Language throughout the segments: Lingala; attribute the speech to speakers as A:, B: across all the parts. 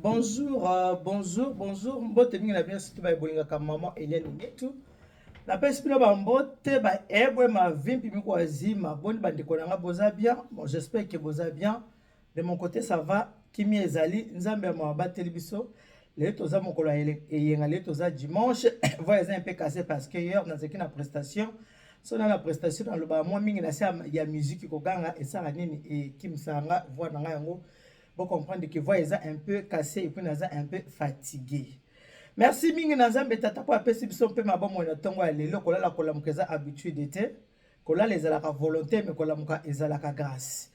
A: Bonjour, euh, bonjour, bonjour. Mbote mingi na bino surtout ba bolingaka maman Eliane Ngetu. Napesi bino ba mbote ba ebwe mavimpi miko azima. Boni bandeko na nga boza bien. Bon, j'espère que boza bien. De mon côté ça va. Kimia ezali Nzambe ya mawa bateli biso. Lelo toza mokolo ya eyenga, lelo toza dimanche. Voix eza un peu cassée parce que hier nazalaki na prestation. So na na prestation nalobaka mwa mingi na se ya musique koganga esala nini ekimisaka nga voix na nga yango bo comprendre que voix eza un peu cassée et puis naza un peu fatigué. Merci mingi na Nzambe tata po apesi biso mpe mabomoi na ntongo ya lelo. Kolala kolamuka eza habitude te. Kolala ezalaka volonté mais kolamuka ezalaka grâce.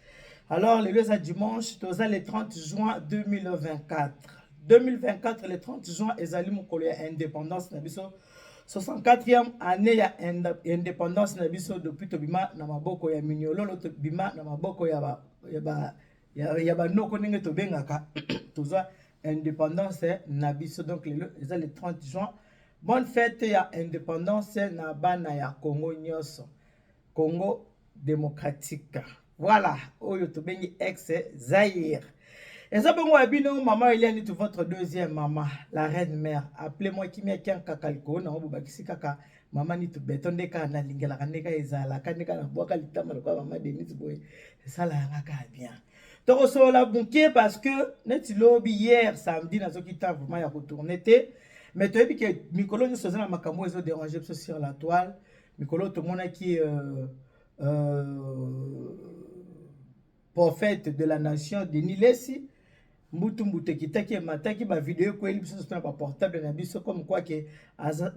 A: Alors lelo eza dimanche, toza le 30 juin 2024. 2024 le 30 juin ezali mokolo ya indépendance na biso 64e année ya indépendance na biso depuis tobima na maboko ya minyololo tobima na maboko ya ba, ya ba, ya, ya banoko ndenge tobengaka tozwa indépendance na biso donc lelo eza le 30 juin bonne fête ya indépendance na bana ya Congo nyonso Congo démocratique voilà oyo tobengi ex Zaïre eza bongo ya bino mama Eliane tout votre deuxième mama la reine mère appelez-moi kimia kiankaka likolo nango bobakisi kaka mama nitu beton nde kaka nalingelaka nde kaka ezalaka nde kaka nabwaka litama lokola mama Denise boye esalaka nga kaka bien tokosolola moke parce que neti lobi hier samedi nazoki temps vraiment ya kotourne te mais toyebi ke mikolo nyonso eza na makambo oyo ezoderange biso sur la toile mikolo tomonaki euh, euh, prophète de la nation Denis Lessi mbutu mbutu ekitaki emataki bavideo ekweli biso nyonso na baportable na biso comme quoi ke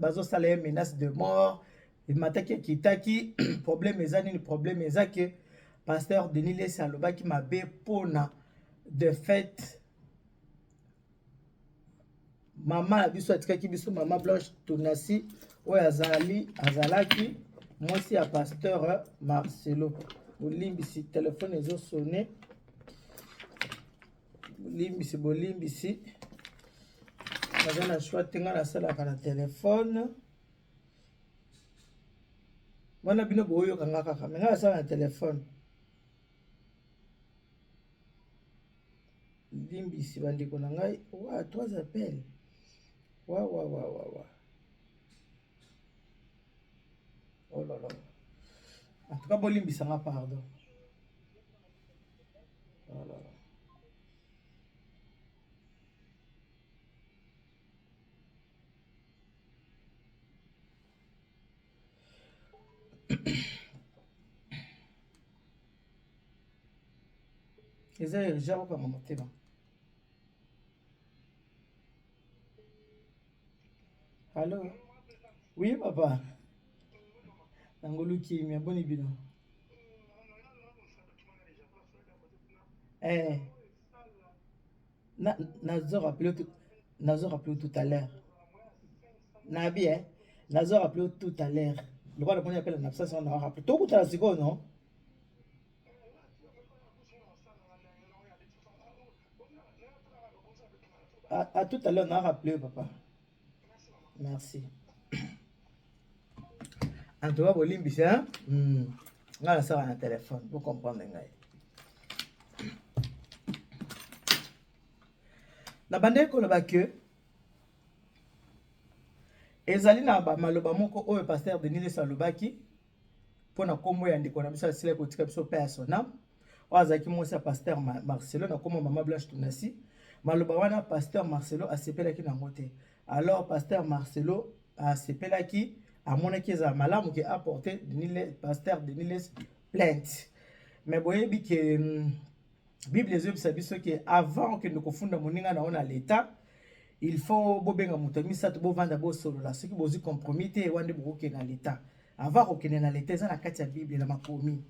A: bazosala ye menace de mort emataki ekitaki problème eza nini problème eza ke pasteur Denis Lessi alobaki mabe mpona de fait mama na biso atikaki biso mama Blanche Tunasi oyo azali azalaki mwasi ya pasteur Marcelo. Bolimbisi telefone ezosone, bolimbisi bolimbisi, naza na choix te, ngai nasalaka na telefone wana bino boyoka nga kaka me ngai nasala na telefone. Limbisi bandeko na ngai wa trois appels wa wa wa wa wa oh là là en tout cas bolimbisa nga pardon oh là là eza urgent okanga motema allo oui papa nangolu kimia boni bino eh nazo rappeler nazo rappeler tout à l'heure nabi eh nazo rappeler tout à l'heure lokola namoni appel na absence na rappeler tokutana sikoyo non À, à tout à l'heure, on a rappelé, papa. Merci. En tout cas, bolimbisi, hein? Hmm. Nga nasala na téléphone, vous comprendre ngai. Na bandaki koloba ke ezali na maloba moko oyo pasteur Denis Lessie alobaki mpo na nkombo ya ndeko na biso asilaki kotika biso mpe ya son ame oyo azalaki mwasi ya pasteur Marcelo na nkombo mama Blanche Tunasi. Maloba wana pasteur Marcelo asepelaki nango te. Alors pasteur Marcelo asepelaki, amonaki ezala malamu ke aporte Denis, pasteur Denis Lessie plainte. Mais boyebi ke hmm, Bible ezoyebisa biso ke avant okende kofunda moninga na yo na l'etat, il faut bobenga moto ya misato bovanda bosolola. Soki bozwi compromis te, wana nde bokokende na l'etat. Avant kokende na l'etat, eza na kati ya Bible na makomi.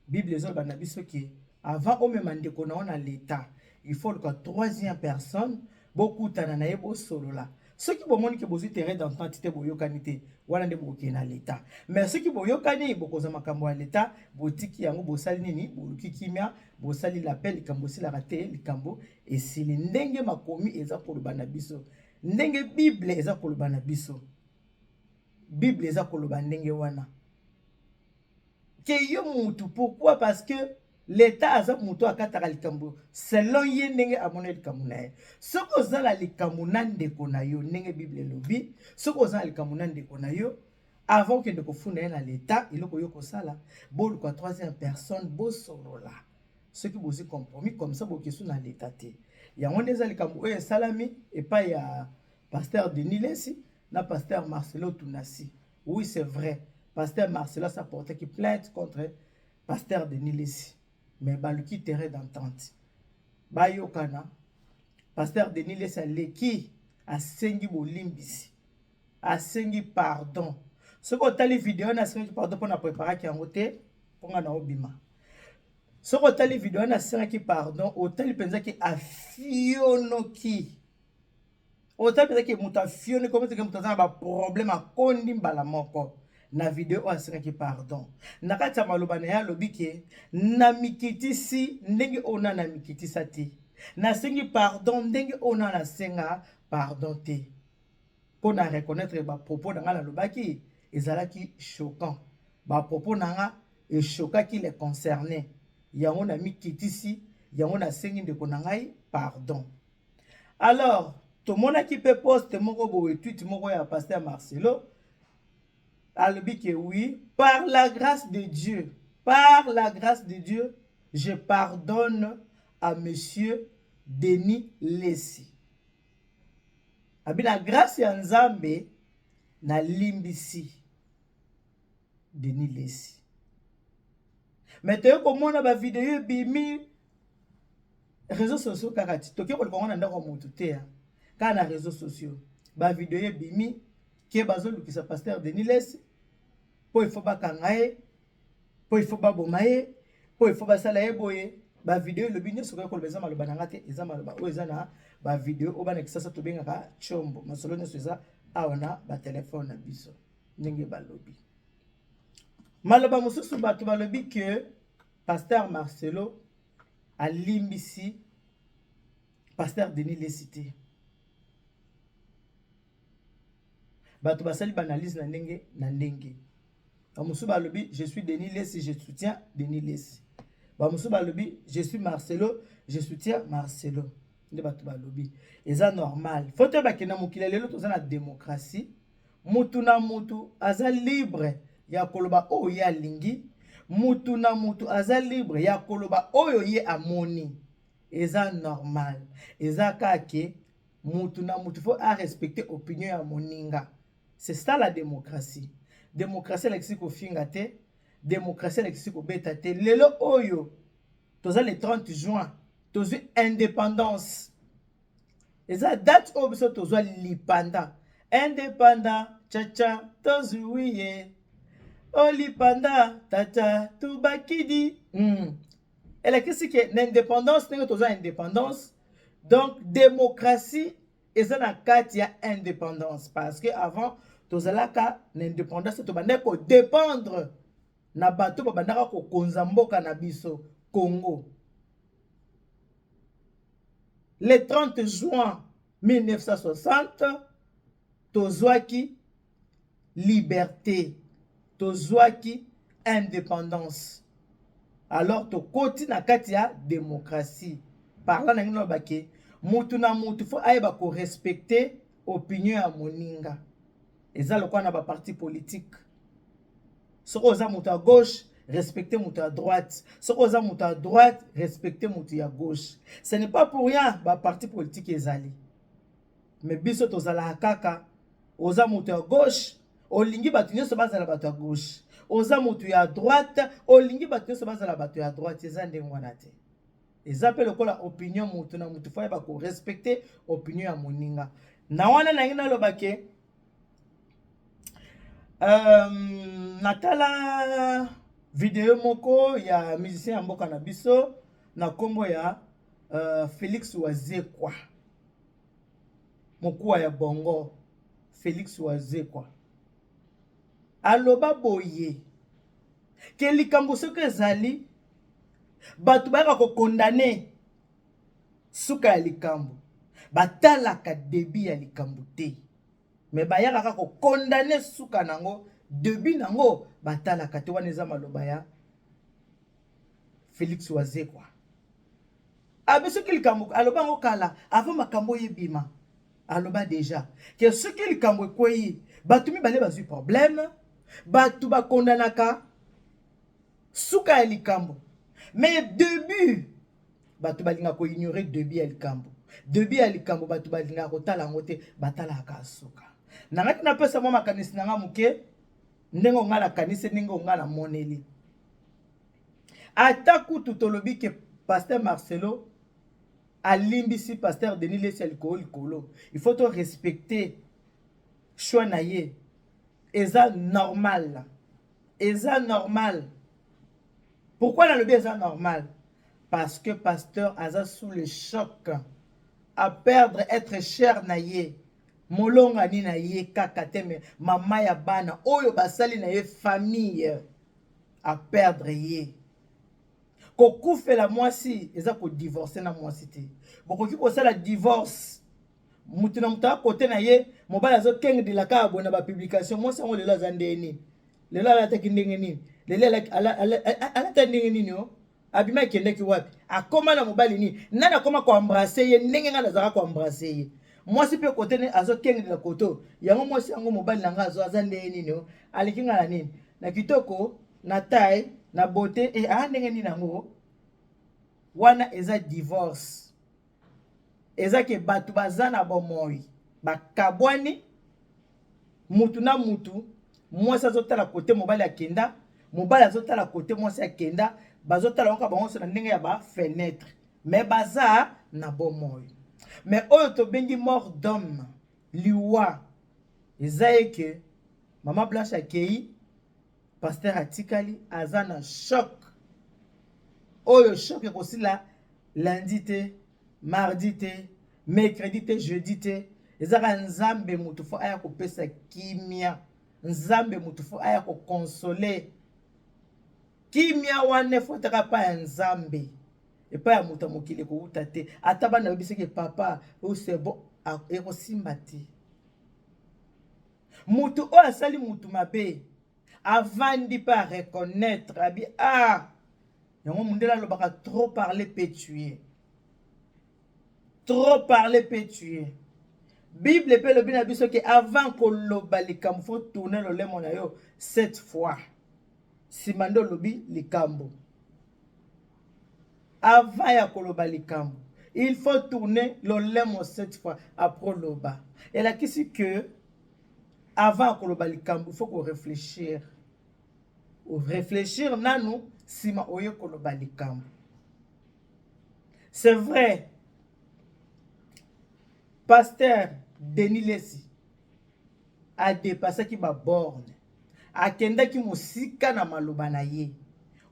A: Bible ezoloba na biso ke avant omema ndeko na yo na l'etat, il faut oluka troisième personne bokutana na ye bosolola. Soki bomoni ke bozwi terrain d'entente te, boyokani te, wana nde bokokende na l'etat. Mais soki boyokani, bokozwa makambo ya l'etat, botiki yango, bosali nini, boluki kimia, bosali la paix, likambo esilaka te, likambo esili. Ndenge makomi eza koloba na biso, ndenge Bible eza koloba na biso, Bible eza koloba ndenge wana ke yo mutu. Pourquoi? Parce que Leta aza moto akataka likambo selon ye ndenge amoni likambo na ye. Soki oza na likambo na ndeko na yo, ndenge Bible elobi, soki oza na likambo na ndeko na yo, avant okende kofunda ye na leta, eloko yo kosala, boluka troisième personne, bosolola. Soki bozwi compromis comme ça, bokesu na leta te. Yango nde eza likambo oyo esalami epai ya pasteur Denis Lessi na pasteur Marcelo Tunasi. Oui, c'est vrai, pasteur Marcelo aportaki plainte contre pasteur Denis Lessi, mais baluki terrain d'entente, bayokana. Pasteur Denis Lessi aleki, asengi bolimbisi, asengi pardon. Soki otali video wana, asengaki pardon mpona préparaki yango te mpo nga na obima. Soki otali video wana, asengaki pardon, otali mpenzaki afionoki, otali mpenzaki moto afionoki, omoteke moto aza na baproblème, akondi mbala moko. Na video oyo asengaki pardon, na kati ya maloba na ye alobi ke na mikitisi ndenge oyo na mikitisa te, nasengi pardon ndenge oyo na nasenga pardon te, mpo na reconnaître bapropos na ngai nalobaki ezalaki choquant, bapropos na nga eshokaki les concernés, yango na mikitisi, yango nasengi ndeko na ngai pardon. Alors tomonaki mpe poste moko boye, tweet moko ya pasteur Marcelo, alobi ke oui, par la grâce de Dieu, par la grâce de Dieu, je pardonne à monsieur Denis Lessi. Abi na grâce ya Nzambe nalimbisi Denis Lessi. Mais toye komona bavideo ebimi réseaux sociaux kaka ti toke koluka ngo na ndako ya motu te, kaka na réseaux sociaux bavideo ebimi ke bazolukisa pasteur Denis Lessi mpo ifo bakanga ye, mpo ifo baboma ye, mpo ifo basala ye boye. Bavideo elobi nyonso koya koloba, eza maloba na nga te, eza maloba oyo eza na bavideo oyo bana Kisasa tobengaka tshombo. Masolo nyonso eza awa na batelefone na biso. Ndenge balobi maloba mosusu, bato balobi ke pasteur Marcelo alimbisi pasteur Denis Lessi te. Bato basali baanalyse na ndenge na ndenge. Bamosusu balobi: "Je suis Denis Lessi, je soutiens Denis Lessi." Bamosusu balobi: "Je suis Marcelo, je soutiens Marcelo." Nde bato balobi eza normal. Faut toyebake na mokili ya lelo toza na démocratie. Mutu na mutu aza libre ya koloba oyo ye alingi, mutu na mutu aza libre ya koloba oyo ye amoni. Eza normal, eza kaka mutu na mutu faut arespecte opinion ya moninga. C'est ça la démocratie. Démocratie elakisi kofinga te, démocratie elakisi kobeta te. Lelo oyo toza le 30 juin, tozwi indépendance, eza date oyo biso tozwa lipanda, indépendant chacha, tozwi ye olipanda tata tubakidi. Elakisi ke na indépendance, ndenge tozwa indépendance, donc démocratie eza na kati ya indépendance, parce que avant tozalaka na indépendance, tobandaki kodépendre na bato babandaka kokonza mboka na biso Congo. Le 30 juin 1960 tozwaki liberté, tozwaki indépendance, alors tokoti na kati ya démocratie. Par là nangi naloba ke mutu na mutu faut ayeba korespecte opinion ya moninga. Eza lokola na baparti politique: soki oza moto ya gauche, respecte moto ya droite; soki oza moto ya droite, respecte moto ya gauche. Ce n'est pas pour rien baparti politique ezali. Mais biso tozalaka kaka, oza moto ya gauche, olingi bato nyonso bazala bato ya gauche, oza moto ya droite, olingi bato nyonso bazala bato ya droite. Eza ndenge wana te. Eza mpe lokola opinion, motu na motu faut ayeba korespecte opinion ya moninga. Na wana nangi naloba ke natala video moko ya musicien ya mboka na biso na nkombo ya Félix Wazekwa, mokuwa ya bongo. Félix Wazekwa aloba boye ke likambo soki ezali, bato bayaka kokondane suka ya likambo, batalaka début ya likambo te, mais bayaka kaka kokondane suka nango, début nango batalaka te. Wana eza maloba ya Félix. Félix Wazekwa. Abi soki likambo aloba yango kala avant makambo oyo ebima, aloba deja ke soki likambo ekweyi, bato mibale bazwi problème, bato bakondanaka suka ya likambo, mais début bato balingaka koignore début ya likambo. Début ya likambo bato balingaka kotala yango te, batalaka suka. Nangaki napesa mwa makanisi na nga moke, ndenge ngai nakanisi, ndenge ngai namoneli. Ata kutu tolobi ke pasteur Marcelo alimbisi pasteur Denis Lessi ya likolo likolo, il faut to respecter choix na ye. Eza normal, eza normal. Pourquoi nalobi eza normal? Parce que pasteur aza sous le choc à perdre être cher na ye, molongani na ye kaka te, mais mama ya bana oyo basali na ye famille, a perdre ye. Kokufela mwasi eza kodivorce na mwasi te. Bokoki kosala divorce, mutu na moto akote na ye. Mobali azokengedela kaka boye na bapublication, mwasi yango lelo aza ndenge nini, lelo alataki ndenge nini, lelo alata ndenge nini, o abima akendaki wapi, akóma na mobali nini, nani akóma koembrasser ye ndenge ngai nazalaka koembrasser ye. Mwasi mpe kote ne azokengedela koto yango, mwasi yango mobali na ngai azo aza ndenge nini, o aleki ngai na nini, na kitoko, na taille, na beauté, e aa ndenge nini yango wana. Eza divorce, eza ke bato baza na bomoi bakabwani, mutu na mutu. Mwasi azotala kote mobali akenda, mobali azotala kote mwasi akenda, bazotala kaka bango nyonso na ndenge ya bafenêtre, mais baza na bomoi. Mais oyo tobengi mort d'homme, liwa, eza eke mama Blanche akei, pasteur atikali, aza na choc. Oyo choc ekosila lundi te, mardi te, mercredi te, jeudi te. Ezaka Nzambe motu faut aya kopesa kimia, Nzambe motu faut aya koconsoler. Kimia wana efotaka epai ya Nzambe, epai ya moto ya mokili ekowuta te. Ata bana bayebisaki papa oyo c'est bon, ekosimba te. Motu oyo asali motu mabe avandi mpe areconnaître, abi ah, yango mondele alobaka: "Trop parler peut tuer, trop parler peut tuer." Bible mpe elobi na biso ke avant koloba likambo, faut tourner lolemo na yo sept fois, nsima nde olobi likambo. Avant ya koloba likambo, il faut tourner lolemo sept fois après oloba. Elakisi ke avant ya koloba likambo, il faut koréfléchir, réfléchir nanu, nsima oye koloba likambo. C'est vrai, pasteur Denis Lessi adépassaki baborne, akendaki mosika na maloba na ye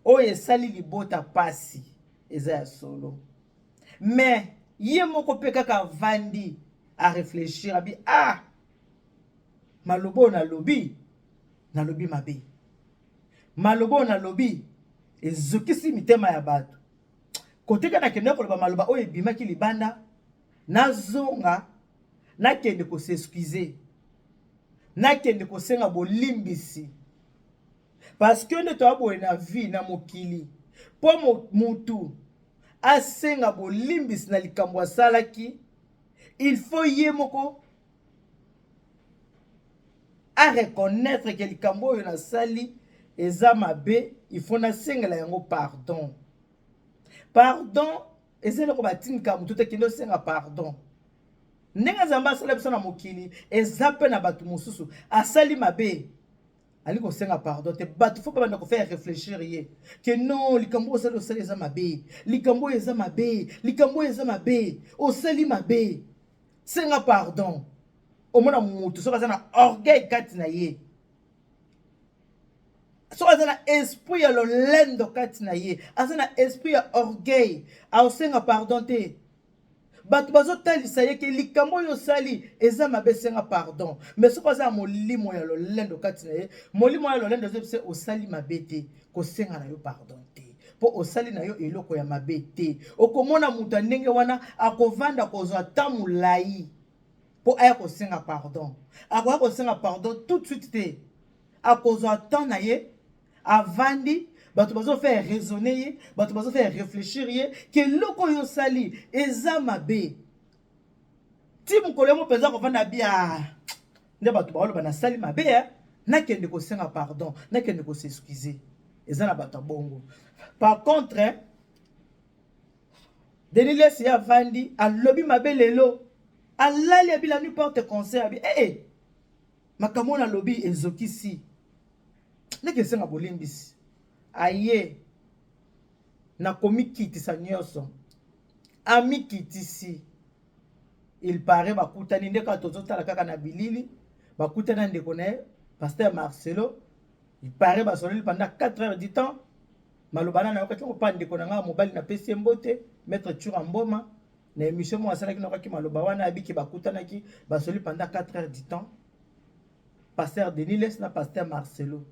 A: oyo esali libota pasi, eza ya solo. Mais ye moko mpe kaka avandi, aréfléchir, abi ah, maloba oyo nalobi, nalobi mabe, maloba oyo nalobi ezokisi mitema ya bato. Koteka nakende koloba maloba oyo ebimaki libanda, nazonga, nakende kos'excuser, nakende kosenga bolimbisi, parce que nde toya boye na vie na mokili. Mpo mutu asenga bolimbisi na likambo asalaki, il faut ye moko areconnaître ke likambo oyo nasali eza mabe, il faut nasengela yango pardon. Pardon eza eloko batindika motu te, kende osenga pardon. Ndenge Nzambe asala biso na mokili, eza mpe na bato mosusu asali mabe, ali kosenga pardon te. Bato faut babanda kofaire réfléchir ye ke non, likambo osali, osali eza mabe, likambo oyo eza mabe, likambo oyo eza mabe, osali mabe, senga pardon. Omona motu soki aza na orgueil kati na ye, soki aza na esprit ya lolendo kati na ye, aza na esprit ya orgueil, aosenga pardon te. Bato bazotalisa ye ke likambo oyo osali eza mabe, esenga pardon. Mais soki aza na molimo ya lolendo kati na ye, molimo ya lolendo eza: osali mabe te, kosenga na yo pardon te, mpo osali na yo eloko ya mabe te. Okomona moto ya ndenge wana akovanda kozwa ta molai mpo aya kosenga pardon. Akoya kosenga pardon tout de suite te, akozwa temps na ye, avandi. Bato bazo faire raisonner ye, bato bazo faire réfléchir ye ke eloko oyo osali eza mabe. Ti mokolo yango mpenza kovanda bia nde bato baoloba nasali mabe, eh? Nakende kosenga pardon, nakende kos'excuser. Eza na bato ya bongo. Par contre, Denis Lessie avandi, alobi mabe lelo, alali, abi la nuit porte conseil, abi eh, eh, makambo oyo nalobi ezokisi, ndenge esenga bolimbisi. Aye na komikitisa nyonso, amikitisi. Il paraît bakutani nde kaka tozotala kaka na bilili, bakutani na ndeko na ye pasteur Marcelo. Il paraît basololi pendant 4 heures du temps. Maloba na nayokaki yango mpa ndeko na ngai mobali, napesi ye mbote, maître Tura Mboma, na émission moko asalaki, nayokaki maloba wana ayebiki bakutanaki, basoli pendant 4 heures du temps, pasteur Denis Lessie na pasteur Marcelo.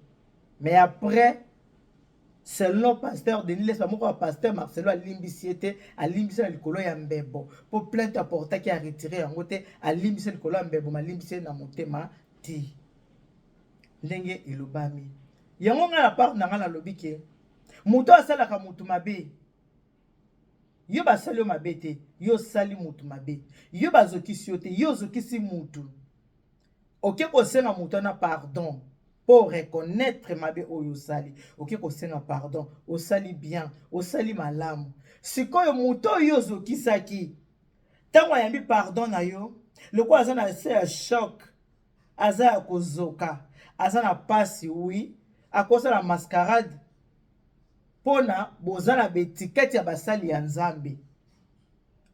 A: Mais après, selon pasteur Denis Lessie, bamoko ya pasteur Marcelo alimbisi ye te, alimbisi na likolo ya mbebo, mpo plainte aportaki aretirer yango te. Alimbisi likolo ya mbebo, malimbisi ye na motema te ndenge elobami yango. Ngai na part na ngai nalobi ke moto asalaka motu mabe, yo basali yo mabe te, yo osali motu mabe, yo bazokisi yo te, yo ozokisi mutu, oke kosenga motu wana pardon mpo reconnaître mabe oyo osali, oke kosenga pardon, osali bien, osali malamu. Sikoyo moto oyo ozokisaki, ntango ayambi pardon na yo, lokola aza na se ya choc, aza ya kozoka, aza na pasi, oui, akosala mascarade mpona boza na baétiquette ya basali ya Nzambe,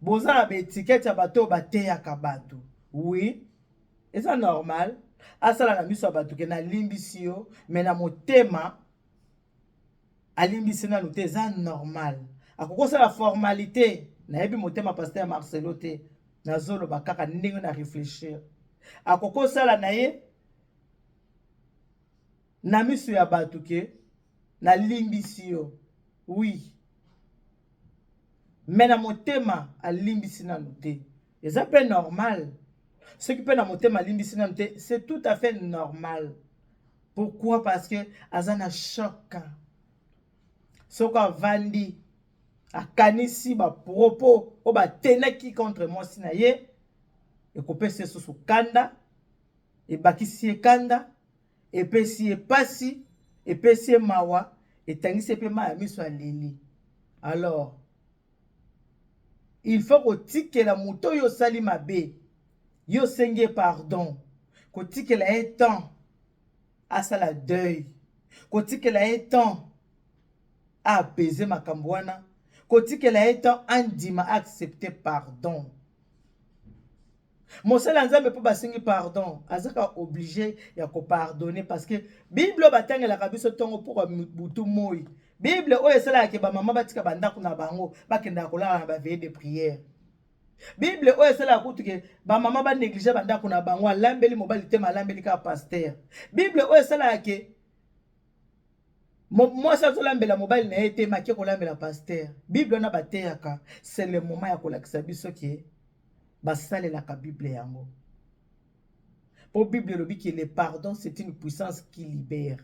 A: boza na baétiquette ya bato oyo bateyaka bato. Oui, eza normal asala na miso ya bato ke nalimbisi yo, mais na motema alimbisi nanu te. Eza normal, akoki kosala formalité. Nayebi motema pasteur Marcelo te, nazoloba kaka ndenge na réfléchir. Akoki kosala na ye na miso ya bato ke nalimbisi yo, oui, mais na motema alimbisi nanu te. Eza mpe normal. Soki mpe na motema alimbisi nanu te, c'est tout à fait normal. Pourquoi? Parce que aza na choc. Soki avandi, akanisi bapropos oyo batenaki contre mwasi na ye, ekopesa ye susu kanda, ebakisi ye kanda, epesi ye pasi, epesi ye mawa, etangisi ye mpe mai ya miso, aleli. Alors il faut kotikela moto oyo osali mabe, yo osengi ye pardon, kotikela ye temps asala deuil, kotikela ye temps aapaiser makambo wana, kotikela ye temps andima, accepter pardon. Mosali ya Nzambe mpo basengi pardon, azaka obligé ya kopardonner, parce que Bible oyo batangelaka biso ntongo mpo butu moi, Bible oyo esalaka ke bamama batika bandako na bango, bakendaka kolala na baveillée de prière, Bible oyo esalaka kutu ke bamama banégliger bandako na bango, alambeli mobali te, malambeli kaka pasteur, Bible oyo esalaka ke mwasi azolambela mobali na ye te, make kolambela pasteur, Bible wana bateyaka, c'est le moment ya kolakisa biso ke basalelaka Bible yango, mpo Bible elobi ke le pardon, c'est une puissance qui libère.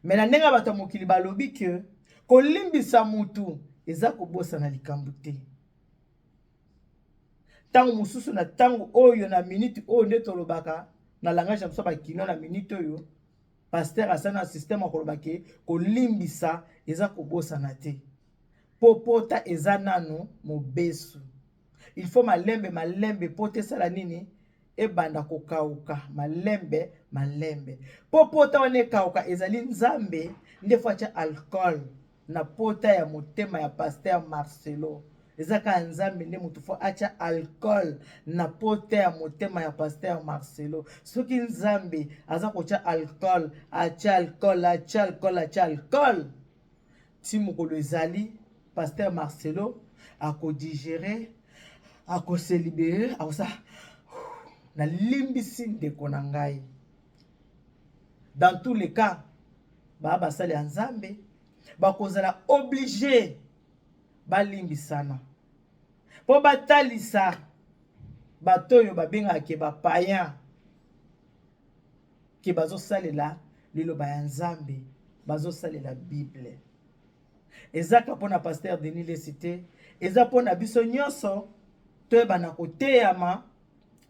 A: Mais na ndenge ya bato ya mokili, balobi ke kolimbisa mutu eza kobosana likambo te. Ntango mosusu na ntango oyo, na minute oyo nde tolobaka na langage ya biso bakino, na minute oyo pasteur asali na système akoloba ke kolimbisa eza kobosana te, mpo pota eza nanu mobesu. Il faut malembe malembe po te esala nini, ebanda kokauka malembe malembe, mpo pota wana ekauka. Ezali Nzambe nde faut atya alcool na pota ya motema ya pasteur Marcelo. Eza kaka Nzambe nde motu faut atya alcool na pota ya motema ya pasteur Marcelo. Soki Nzambe aza kotya alcool, atya alcool, atya alcool, atya alcool ti mokolo ezali, pasteur Marcelo akodigérer, akose libérer, akosala nalimbisi ndeko na ngai. Dans tous les cas, baa basali ya Nzambe bakozala obligé balimbisana mpo batalisa bato oyo babengaka ke bapayen ke bazosalela liloba ya Nzambe, bazosalela Bible. Eza kaka mpo na pasteur Denis Lessi te, eza mpo na biso nyonso toyebana koteyama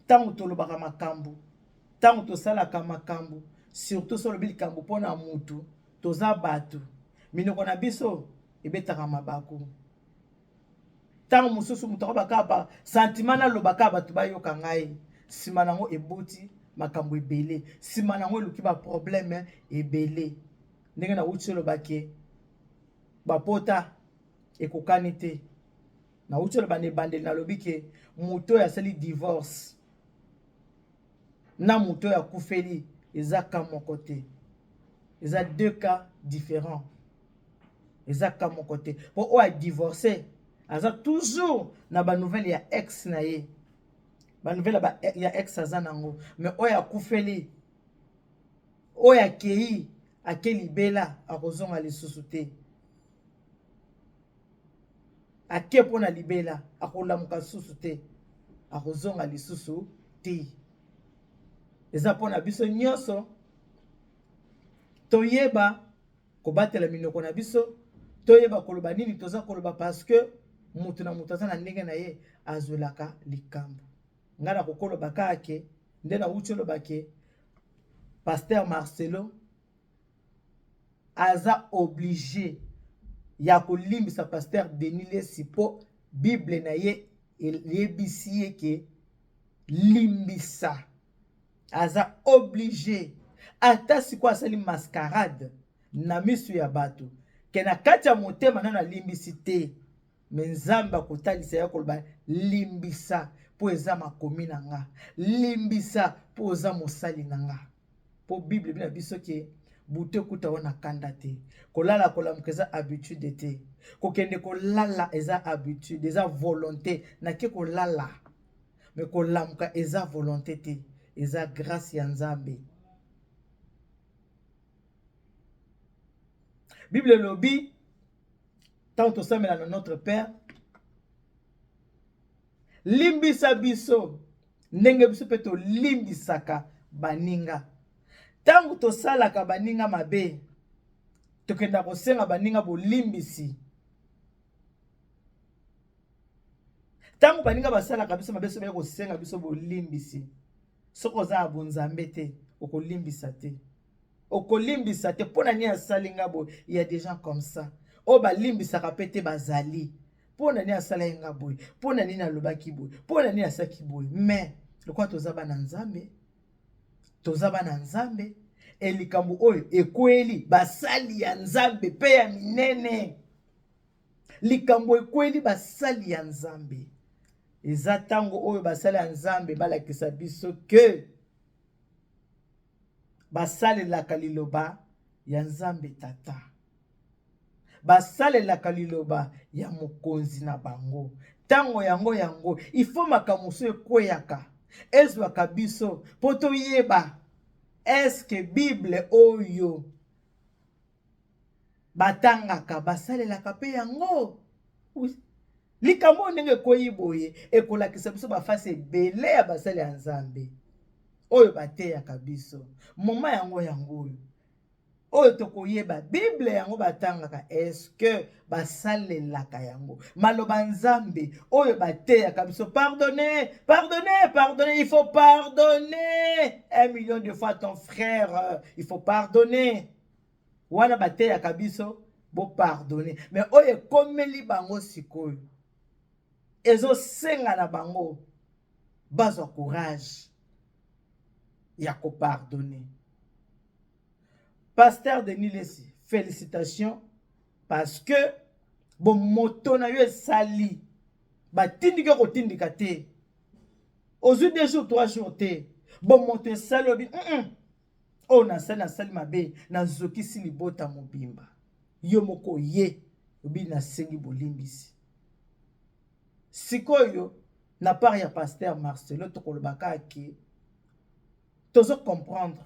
A: ntango tolobaka makambo, ntango tosalaka makambo, surtout soki olobi likambo mpo na mutu, toza bato, minoko na biso ebetaka mabaku. Ntango mosusu moto akoba kaka ba sentiment naloba kaka bato bayoka ngai, nsima nango eboti makambo ebele, nsima nango eluki ba problème ebele. Ndenge nauti oloba ke bapota ekokani te, nauti oloba na ebandeli, nalobi ke moto oyo asali divorce na moto oyo akufeli eza ka moko te, eza deux cas différents, eza ka moko te. Po oyo adivorce aza toujours na banouvelle ya ex na ye, banouvelle ya ex aza nango, mais oyo akufeli, oyo akei ake libela, akozonga lisusu te, ake mpona libela, akolamuka lisusu te, akozonga lisusu te. Eza mpona biso nyonso toyeba kobatela minoko na biso, toyeba koloba nini toza koloba, parce que moto na moto aza na ndenge na ye azwelaka likambo. Ngai nakokoloba kaka ke nde nauti oloba ke pasteur Marcelo aza obligé ya kolimbisa pasteur Denis Lessi, mpo Bible na ye eyebisi ye ke limbisa. Aza obligé, ata sikoyo asali mascarade na miso ya bato ke na kati ya motema nano alimbisi te, me Nzambe akotalisa ye koloba limbisa mpo eza makomi na nga, limbisa mpo oza mosali na nga. Mpo Bible bina biso ke butu ekuta yo na kanda te, kolala kolamuka eza habitude te, kokende kolala eza habitude, eza volonté. Nake kolala, me kolamuka eza volonté te, eza grâce ya Nzambe. Bible elobi ntango tosambela na Notre Père, limbisa biso ndenge biso mpe tolimbisaka baninga. Ntango tosalaka baninga mabe, tokenda kosenga baninga bolimbisi. Ntango baninga basalaka biso mabe, so baye kosenga biso bolimbisi, soki oza ya bonzambe te, okolimbisa te, okolimbisa te. Mpo na nini asali nga boye? Il y a des gens comme ça oyo balimbisaka mpe te, bazali. Mpo na nini asalaki nga boye? Mpo na nini alobaki boye? Mpo na nini asalaki boye? Mais lokola toza bana Nzambe, toza bana Nzambe, e likambo oyo ekweli basali ya Nzambe mpe ya minene, likambo ekweli basali ya Nzambe, eza ntango oyo basali ya Nzambe balakisa biso ke basalelaka liloba ya Nzambe Tata, basalelaka liloba ya mokonzi na bango. Ntango yango yango ifo makambo mosusu ekweyaka, ezwaka biso mpo toyeba eske Bible oyo batangaka basalelaka mpe yango. Likambo oyo ndenge ekweyi boye ekolakisa biso bafasi ebele ya basali ya Nzambe oyo bateyaka biso. Moma yango yango oyo oyo tokoyeba Bible yango batangaka, eske basalelaka yango, maloba Nzambe oyo bateyaka biso. Pardonner, pardonner, pardonner, il faut pardonner 1 million de fois ton frère, il faut pardonner. Wana bateyaka biso bopardonner, mais oyo ekomeli bango sikoyo ezosenga na bango bazwa courage ya kopardonner. Pasteur Denis Lessi, félicitations, parce que bomoto na yo esali batindiki yo kotindika te, ozwi 2 jours 3 jours te, bomoto esali obi oyo nasali, nasali mabe, nazokisi libota mobimba. Yo moko ye obi nasengi bolimbisi. Sikoyo na part ya pasteur Marcelo, tokoloba kaka ke tozo comprendre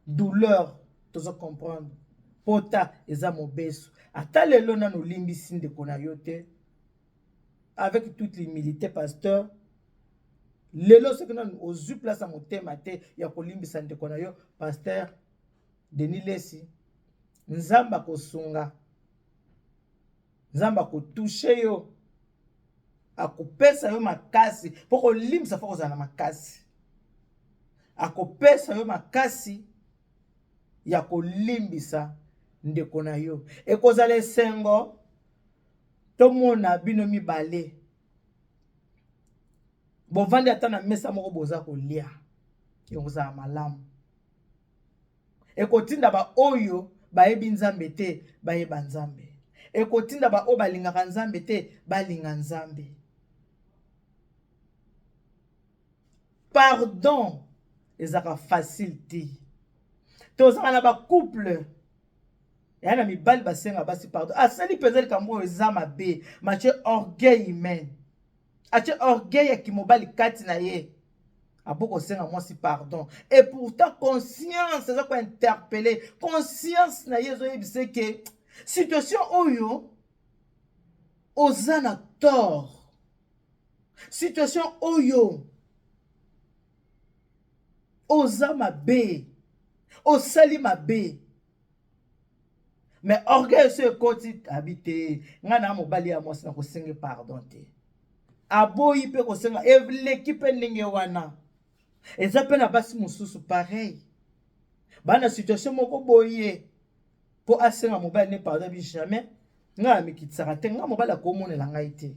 A: douleur, tozo comprendre pota eza mobesu. Ata lelo nano olimbisi ndeko na yo te, avec toute l'humilité, pasteur, lelo soki nanu ozwi place ya motema te ya kolimbisa ndeko na yo pasteur Denis Lessi. Nzambe akosunga, Nzambe akotouche yo, akopesa yo makasi mpo kolimbisa fo kozala na makasi. Akopesa yo makasi ya kolimbisa ndeko na yo. Ekozala esengo tomona bino mibale bovandi ata na mesa moko boza kolia, ekozala malamu. Ekotinda baoyo bayebi Nzambe te bayeba Nzambe. Ekotinda baoyo balingaka Nzambe te balinga Nzambe. Pardon ezalaka facile te. Tozalaka na ba couple ya na mibali basenga basi pardon. Asali mpenza likambo oyo eza mabe, matie orgueil humain, atie orgueil ya kimobali kati na ye, abo kosenga mwasi pardon. Et pourtant conscience eza kointerpele conscience na ye, ezoyebisa ke situation oyo oza na tort, situation oyo oza mabe, osali mabe. Mais orgueil so ekoti, abi te, ngai na mobali ya mwasi na kosenge pardon te. Aboyi mpe kosenga, eleki mpe ndenge wana. Eza mpe na basi mosusu pareil, bana situation moko boye, mpo asenga mobali ne pardon, abi jamais, ngai amikitisaka te, ngai mobali akomonela ngai te,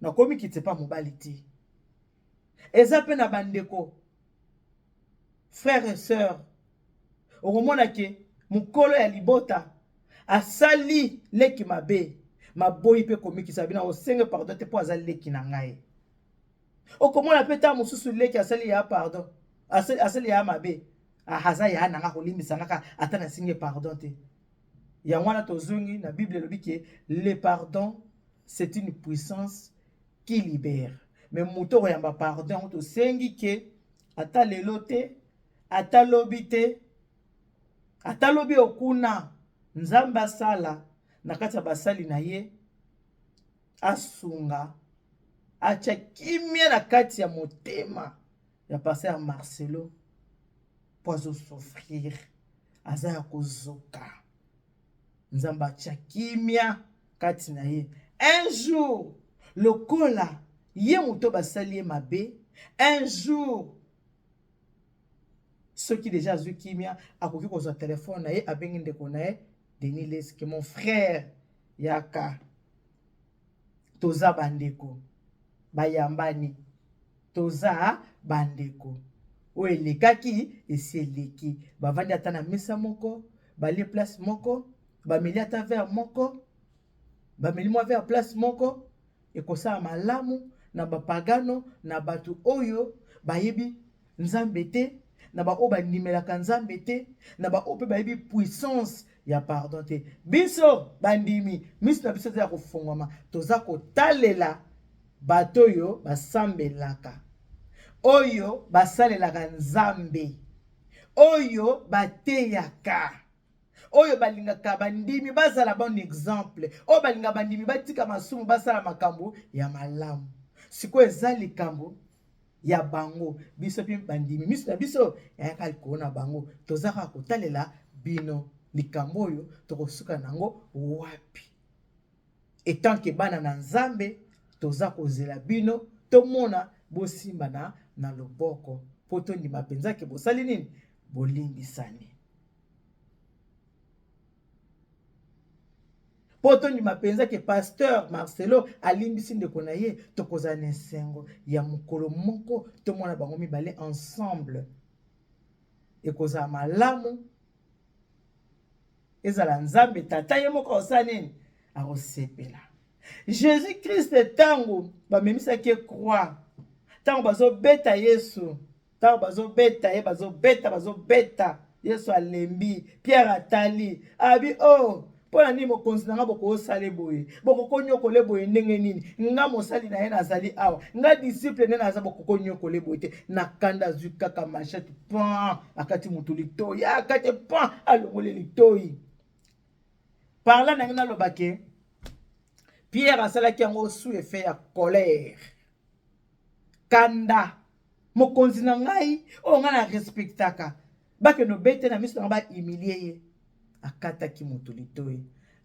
A: nakomikitisa epa mobali te. Eza mpe na bandeko frère et sœur, okomona ke mokolo ya libota asali leki mabe, maboyi mpe komikisa bino, osenge pardon te mpo aza leki na ngai. Okomona mpe ntango mosusu leki asali ya pardon, asali ya mabe, aza ya nanga, kolimbisa ngaka ata nasinge pardon te. Yango wana tozongi na Bible, elobi ke le pardon, c'est une puissance qui libère. Mais moto okoyamba pardon yango, tosengi ke ata lelo te, ata lobi te, ata lobi okuna, Nzambe asala na kati ya basali na ye, asunga, atya kimia na kati ya motema ya pasteur Marcelo, mpo azosouffrir, aza ya kozoka. Nzambe atya kimia kati na ye. Un jour, lokola ye moto basali ye mabe, un jour soki deja azwi kimia, akoki kozwa telefone na ye, abengi ndeko na ye Denis Leski, mon frère, yaka, toza bandeko, bayambani, toza bandeko, oyo elekaki esi eleki. Bavandi ata na mesa moko, balie place moko, bameli ata verre moko, bameli mwa verre place moko, ekosala malamu na bapagano, na bato oyo bayebi Nzambe te, na baoyo bandimelaka Nzambe te, na baoyo mpe bayebi puissance ya pardon te. Biso bandimi, miso na biso eza ya kofungwama, toza kotalela bato oyo basambelaka, oyo basalelaka Nzambe, oyo bateyaka, oyo balingaka bandimi bazala bon exemple, oyo balingaka bandimi batika masumu, basala makambo ya malamu. Sikoyo eza likambo ya bango, biso mpe bandimi, miso na biso yayaka likolo na bango, toza kaka kotalela bino likambo oyo tokosuka nango wapi. Etant ke bana na Nzambe, toza kozela bino, tomona bosimbana na loboko mpo tondima mpenza ke bosali nini, bolimbisani, mpo tondima mpenza ke pasteur Marcelo alimbisi ndeko na ye. Tokozala na esengo ya mokolo moko tomona bango mibale ensemble. Ekozala malamu, ezala Nzambe Tata ye moko akosala nini, akosepela. Jésus Christ, ntango bamemisaki ye croix, ntango bazobeta Yesu, ntango bazobeta ye, bazobeta, bazobeta Yesu, alembi. Pierre atali, abi: "Oh, mpo na nini mokonzi na nga bokosala boye, bokokonyokola boye ndenge nini? Nga mosali na ye nazali awa, nga disciple nde naza, bokokonyokola boye te." Na kanda azwi kaka machette, pan, akati motu litoi, akati pan, alongoli litoi. Par là nange naloba ke Pierre asalaki yango sous effet ya colère, kanda. Mokonzi na ngai oyo ngai na respectaka, bakende obete na miso na ngai, bahumilie ye. Akataki moto litoi.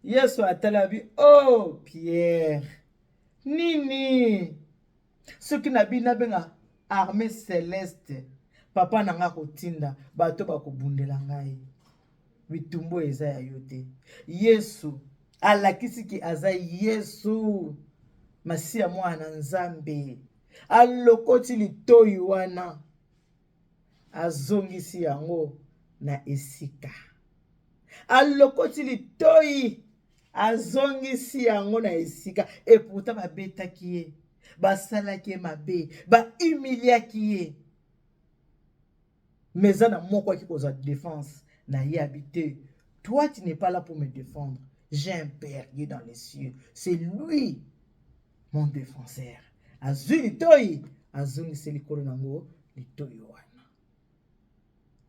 A: Yesu atalabi, oh Pierre, nini? Soki na bino nabenga armée celeste, papa na ngai akotinda bato bakobundela ngai. Bitumbu eza ya yo te. Yesu alakisi ki aza Yesu Masiya mwana na Nzambe. Alokoti litoi wana, azongisi yango na esika. Alokoti litoi, azongisi yango na esika. Et pourtant babetaki ye, basalaki ye mabe, bahumiliaki ye. Mais eza na moko aki kozwa défense na ye abi te. Toi, tu n'es pas là pour me défendre. J'ai un père qui est dans les cieux. C'est lui mon défenseur. Azwi litoi, azongisi likolo nango litoi wana.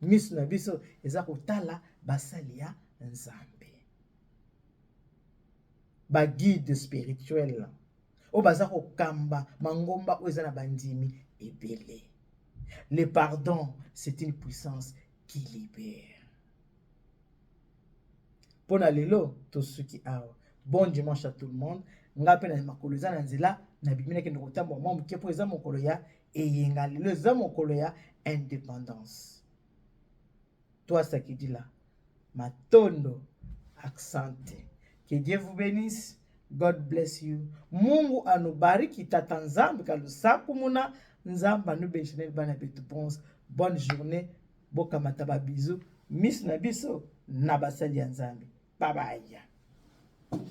A: Miso na biso eza kotala basali ya Nzambe, baguide spirituel oyo baza kokamba mangomba oyo eza na bandimi ebele. Le pardon, c'est une puissance qui libère. Mpo na lelo tosuki awa. Bon dimanche à tout le monde. Nga mpe na makolo eza na nzela, nabimi, nakende kotambola mwa moke, mpo eza mokolo ya eyenga. Lelo eza mokolo ya indépendance. Twasakidila, matondo, asante. Que Dieu vous bénisse. God bless you. Mungu anubariki. Tata Nzambe kalusaku muna Nzambe anubenishene bana betu. Bons bonne journée. Bokamata ba bisous, miso na biso na basali ya Nzambe. Bye bye.